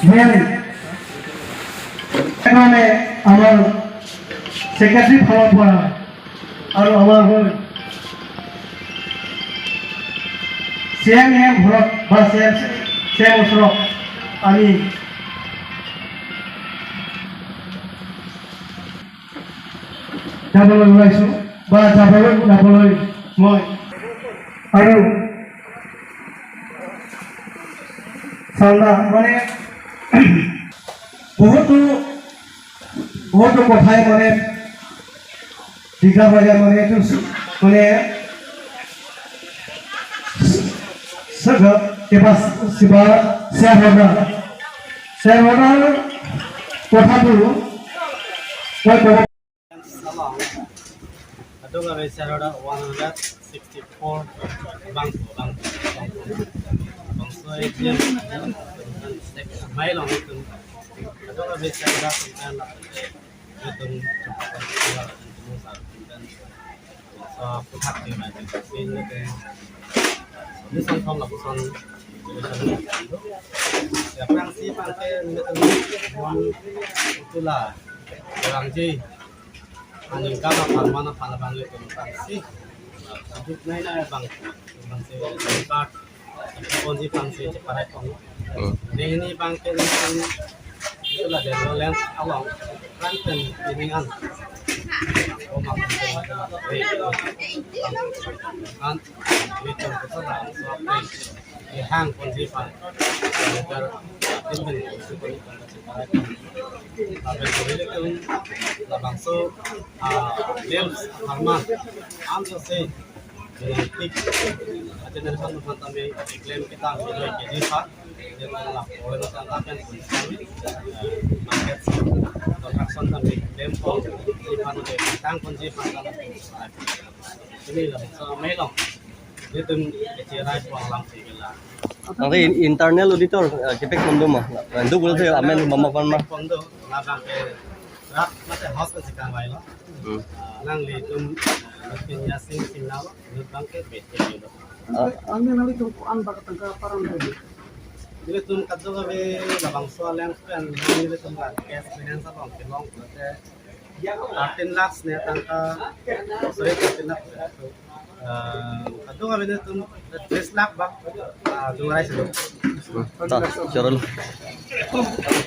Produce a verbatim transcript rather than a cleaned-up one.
Then, এখানে আমার সেক্রেটারি ফালৰ পৰা আৰু আমাৰ হৈ চি এম, এম ঘৰত বা চি এম, চি এম ওচৰত আমি যাবলৈ ওলাইছো বা যাবলৈ যাবলৈ মই আৰু চান্দা মানে বহুতো বহুতো কথাই মানে দিগদাৰ হৈ যায় মানে এইটো মানে চাগে কিবা কিবা শ্বেয়াৰ হল্ডাৰ শ্বেয়াৰ হল্ডাৰ কথাটো মই ক'ব Along, adung ave share order one hundred sixty-four bang bang bangso A G M mai long itum adung ave share order itum itum so puthak tingma itum sin itum ni son thom lapuson ya prang si pangke itum mon utula Kurangji aningkan aphan mana aphan abang le tum pangsi. Duk nai nai bang pangsi part ponji pangsi ceparai pong. Hmm. Nini bang ke nini itu la delo lens along kan pen ini an. Oh bang pen kan itu betul lah so apa. Ihang ponji aphan. Agar tim pen itu pon. Lapen kori le tum labangso ah, games apharman amjose tik generation aphan tame claim kita video keji aphan dia la pore na tang lapen market construction tame claim ko aphan ke tang ponji aphan tame ini labangso amei long. Itum kechirai puang lang si gela. Nang in- internal auditor eh, kepek kondo ma. Ndu bulu the amen mama pan ma. Kondo labang ke rak mate house ke sekarang lain lo. Hmm. Nang litum mungkin ya sing sing nalo, lut bang ke bete lo. Ah. Ang nang litum ko an bak tangka parang tadi. Litum kadung ave labangso aleng pen litum la cash finance along kelong mate thirteen lakhs ne tangka, sorry, thirteen lakhs. Eh, kadung ave itum tris lakh bak, ah, jumrai silo. Ta, chorol.